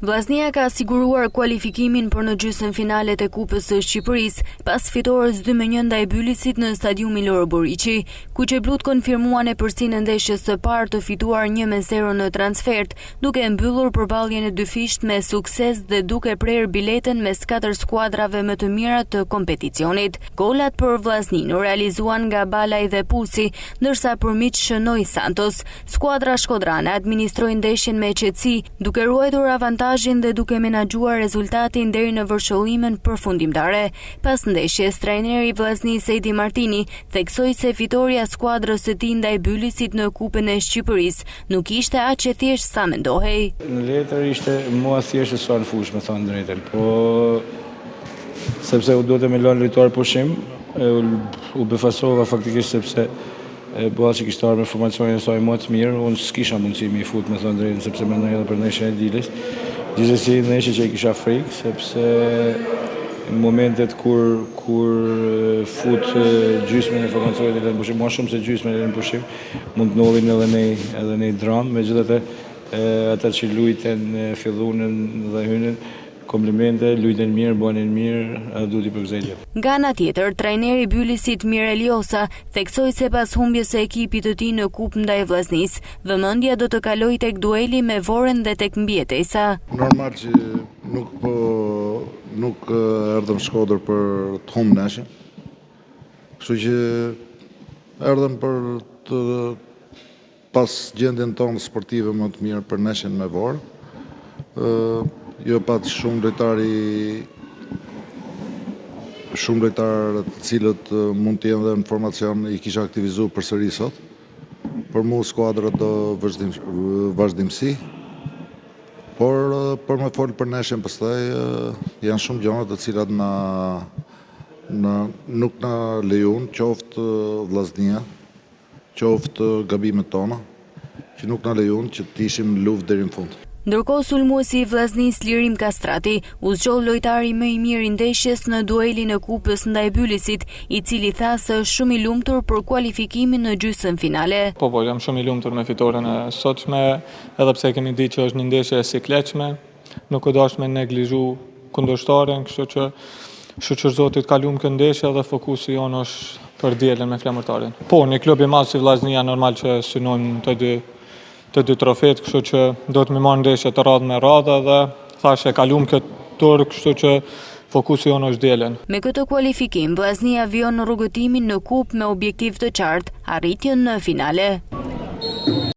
Vllaznia ka siguruar kualifikimin për në gjysmëfinalet e Kupës së Shqipërisë, pas fitores 2-1 ndaj Bylisit në stadiumin Loro Boriçi. Kuqeblutë konfirmuan epërsinë e ndeshjes së parë të fituar 1-0 në transfertë, duke e mbyllur përballjen e dyfishtë me sukses dhe duke prerë biletën mes katër skuadrave më të mira të kompeticionit. Golat për Vllazninë u realizuan nga Balaj dhe Pusi, ndërsa për miqtë shënoi Santos. Skuadra shkodrane administroi ndeshjen me qetësi, duke ruajtur avantazhin dhe duke menaxhuar rezultatin deri në vërshëllimën përfundimtare. Pas ndeshjes, trajneri i Vllaznisë Edi Martini theksoi se fitorja e skuadrës së tij ndaj Bylisit në Kupën e Shqipërisë nuk ishte aq e thjeshtë sa mendohej. Në letër ishte më e thjeshtë se sa në fushë, me thënë drejtën, po sepse u duhet me lënë lojtarë pushim, u befasova faktikisht sepse Bllacë kishte ardhur me formacionin e saj më të mirë, unë s'kisha mundësi me i fut me thënë drejtën sepse mendoj edhe për ndeshjen e dilës. Gjithsesi ndeshje që e kisha frikë sepse në momentet kur kur fut gjysmën e formacionit e lënë pushim, më shumë se gjysmën e lënë pushim, mund të ndodhin edhe ne edhe ne dramë, megjithatë ata që lujten, filluan dhe hynën Komplimente, lujtën mirë, bënin mirë, edhe duhet t'i përgëzoj gjithë. Nga ana tjetër, trajneri i Bylisit Mirel Josa theksoi se pas humbjes së ekipit të tij në kupë ndaj Vllaznisë, vëmendja do të kalojë tek dueli me Vorën dhe tek mbijetesa. Normal që nuk po nuk erdhëm Shkodër për të humbë ndeshjen. Kështu që erdhëm për të Pas gjendjen tonë sportive më të mirë për ndeshjen me Vorë, jo pat shumë lojtarë shumë lojtarë të cilët mund të jenë dhe në formacion i kisha aktivizu përsëri sot. Për mu skuadra do vazhdimësi, por për me folë për ndeshjen pastaj janë shumë gjona të cilat na, na nuk na lejun, qoftë Vllaznia, qoftë gabimet tona, që nuk na lejun që të ishim në luftë deri në fund. Ndërkohë sulmuesi i Vllaznisë Lirim Kastrati u zgjodh lojtari më i mirë i ndeshjes në duelin e kupës ndaj Bylisit, i cili tha se është shumë i lumtur për kualifikimin në gjysmëfinale. Po po, jam shumë i lumtur me fitoren e sotshme, edhe pse e kemi ditë që është një ndeshje e sikletshme, Nuk u dashtë me neglizhu kundërshtarin, kështu që shyqyr Zotit kalum këtë ndeshje dhe fokusi jonë është për dielën me Flamurtarin. Po, një klub i madh si Vllaznia normal që synojmë të dy të dy trofetë, kështu që duhet me marrë ndeshjet radhë me radhë dhe thashë e kalum këtë tur, kështu që fokusi jonë është dielën. Me këtë kualifikim, Vllaznia vijon rrugëtimin në kupë me objektiv të qartë, arritjen në finale.